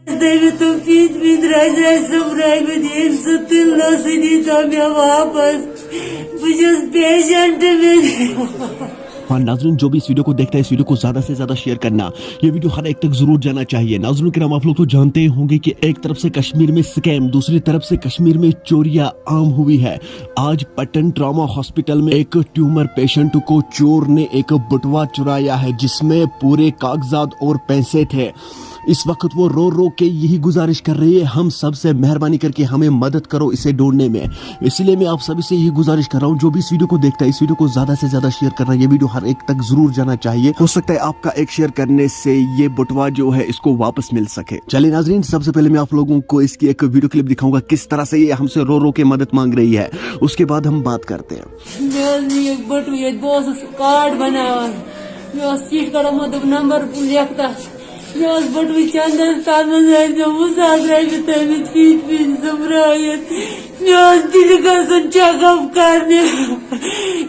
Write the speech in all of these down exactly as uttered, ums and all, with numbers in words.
دٔمۍ تِم پیٖنتۍ پیٖنتۍ رَزِ رَزِ سوٚمبرٲومٕتۍ، ییٚمہِ سۭتۍ تُلنَس سۭتی تھوٚو مےٚ واپَس۔ بہٕ چھَس پیشَنٹ، مےٚ۔ हाँ नाजरीन, जो भी इस वीडियो को देखता है, इस वीडियो को ज्यादा से ज्यादा शेयर करना। ये वीडियो हर एक तक जरूर जाना चाहिए। नाजरीन किराम, आप लोग तो जानते ही होंगे कि एक तरफ से कश्मीर में स्कैम, दूसरी तरफ से कश्मीर में चोरियां आम हुई है। आज पटन ट्रॉमा हॉस्पिटल में एक ट्यूमर पेशेंट को चोर ने एक बटुआ चुराया है, जिसमें पूरे कागजात और पैसे थे। इस वक्त वो रो रो के यही गुजारिश कर रही है, हम सब से मेहरबानी करके हमें मदद करो इसे ढूंढने में। इसीलिए मैं आप सभी से यही गुजारिश कर रहा हूँ, जो भी इस वीडियो को देखता है, इस वीडियो को ज्यादा से ज्यादा शेयर करना। ये वीडियो हर एक तक जरूर जाना चाहिए। हो सकता है आपका एक शेयर करने से ये बटुआ जो है, इसको वापस मिल सके। चलिए नाजरीन, सबसे पहले मैं आप लोगों को इसकी एक वीडियो क्लिप दिखाऊंगा, किस तरह से ये हमसे रो रो के मदद मांग रही है। उसके बाद हम बात करते हैं। مےٚ حظ نِیَکھ بٔٹوٕ ییٚتہِ، بہٕ اوسُس کارڈ بَناوان، مےٚ اوس چِٹھۍ کَڑان، مےٚ دوٚپ نمبر لیکھ تَتھ۔ مےٚ اوس بٔٹوٕ چَندَس، تَتھ منٛز ٲسۍ مےٚ وُہ ساس رۄپیہِ تھٲومٕتۍ پیٖنتۍ پیٖنتۍ سوٚمبرٲیِتھ۔ مےٚ اوس دِلہِ گژھُن چیک اپ کَرنہِ،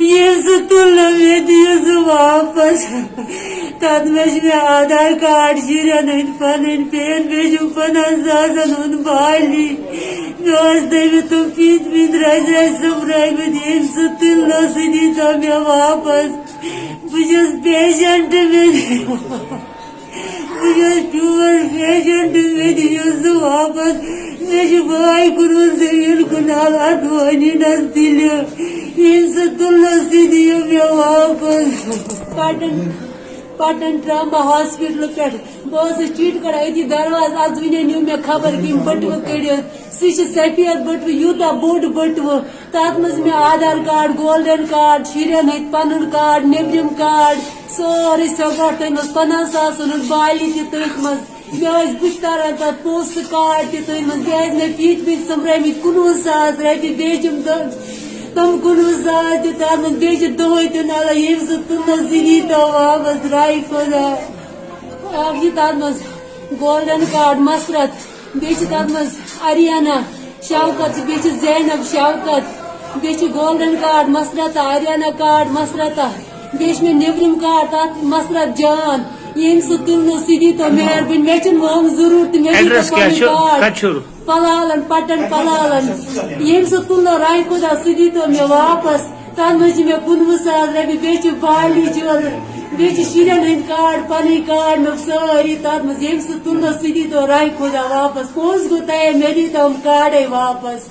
ییٚمۍ سُہ تُل نہٕ، مےٚ دِیِو سُہ واپَس۔ تَتھ منٛز چھِ مےٚ آدھار کارڈ، شُرٮ۪ن ہٕنٛدۍ پَنٕنۍ پین، بیٚیہِ چھُم پنٛدہَن ساسَن ہُنٛد بالی۔ مےٚ اوس دٔمِتھ تِم پیٖنتۍ پیٖنتۍ رَزِ رَزِ سوٚمبرٲومٕتۍ، ییٚمۍ سُہ تُلنَس سۭتی تھوٚو مےٚ واپَس۔ بہٕ چھَس پیشَنٹ، مےٚ، بہٕ چھَس پیور پیشَنٹ، مےٚ دِیِو سُہ واپَس۔ مےٚ چھُ بٲے کُنوُہ زٔمیٖن کُنال اَتھ وٲنِنَس دِلہِ، ییٚمۍ سُہ تُلنَس سۭتی دِیِو مےٚ واپَس۔ پَٹَن، پَٹَن ٹرٛاما ہاسپِٹلہٕ پٮ۪ٹھ۔ بہٕ ٲسٕس چِٹھۍ کَڑان أتی دروازٕ، اَز وٕنہِ نیوٗ مےٚ خبر کٔمۍ بٔٹوٕ کٔڑِتھ۔ سُہ چھُ سفید بٔٹوٕ، یوٗتاہ بوٚڑ بٔٹوٕ۔ تَتھ منٛز مےٚ آدھار کارڈ، گولڈن کارڈ، شُرٮ۪ن ہٕنٛدۍ پَنُن کارڈ، نیٚبرِم کارڈ، سورُے سیوٚگاٹ تٔمۍ منٛز، پنٛدہَن ساسَن ہُنٛد بالی تہِ تٔتھۍ منٛز۔ مےٚ ٲسۍ بٕتھِ تَران تَتھ پونٛسہٕ کارڈ تہِ تٔتھۍ منٛز۔ بیٚیہِ ٲسۍ مےٚ پیٖنتۍ پیٖنتۍ سوٚمبرٲومٕتۍ کُنوُہ ساس رۄپیہِ، بیٚیہِ چھِم تہٕ تِم کُنوُہ ساس تہِ تَتھ منٛز، بیٚیہِ چھِ دۄہَے تہِ نَلان، ییٚمہِ سۭتۍ تُلنَس زِنی تہٕ واپَس راے خۄدا۔ اَکھ چھِ تَتھ منٛز گولڈن کارڈ مسرت، بیٚیہِ چھِ تَتھ منٛز اریانا شوکت، بیٚیہِ چھِ زینب شوکت، بیٚیہِ چھِ گولڈن کارڈ مسرتا، اریانا کارڈ مسرتا، بیٚیہِ چھِ مےٚ نیٚبرِم کارڈ تَتھ مسرت جان۔ ییٚمہِ سۭتۍ تُلنَس سُہ دی تو مہربٲنی، مےٚ چھِنہٕ وۄنۍ یِم ضروٗرت، مےٚ دی تو ایڈریس کیٛاہ پَنٕنۍ چھُ؟ کارڈ۔ کَتہِ چھُ؟ پلالن، پٹن پلالن۔ ییٚمہِ سۭتۍ تُلنو راے خۄدا، سُہ دی تو مےٚ واپس۔ تَتھ منٛز چھِ مےٚ کُنوُہ ساس رۄپیہِ، بیٚیہِ چھِ بالی جویلر، بیٚیہِ چھِ شُرٮ۪ن ہٕنٛدۍ کارڈ، پَنٕنۍ کارڈ مےٚ سٲری تَتھ منٛز۔ ییٚمہِ سۭتۍ تُلنَس سُہ دی تو راے خۄدا واپس۔ پونٛسہٕ گوٚو تیار، مےٚ دی تو یِم کارڈے واپس۔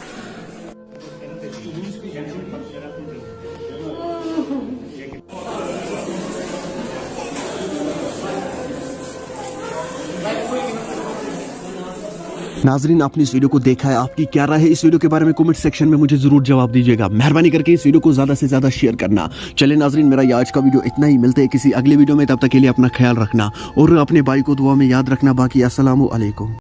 नाजरीन, आपने इस वीडियो को देखा है, आपकी क्या राय है इस वीडियो के बारे में? कमेंट सेक्शन में मुझे जरूर जवाब दीजिएगा। मेहरबानी करके इस वीडियो को ज्यादा से ज्यादा शेयर करना। चलिए नाजरीन, मेरा ये आज का वीडियो इतना ही। मिलते हैं किसी अगले वीडियो में, तब तक के लिए अपना ख्याल रखना और अपने भाई को दुआ में याद रखना। बाकी अस्सलाम वालेकुम।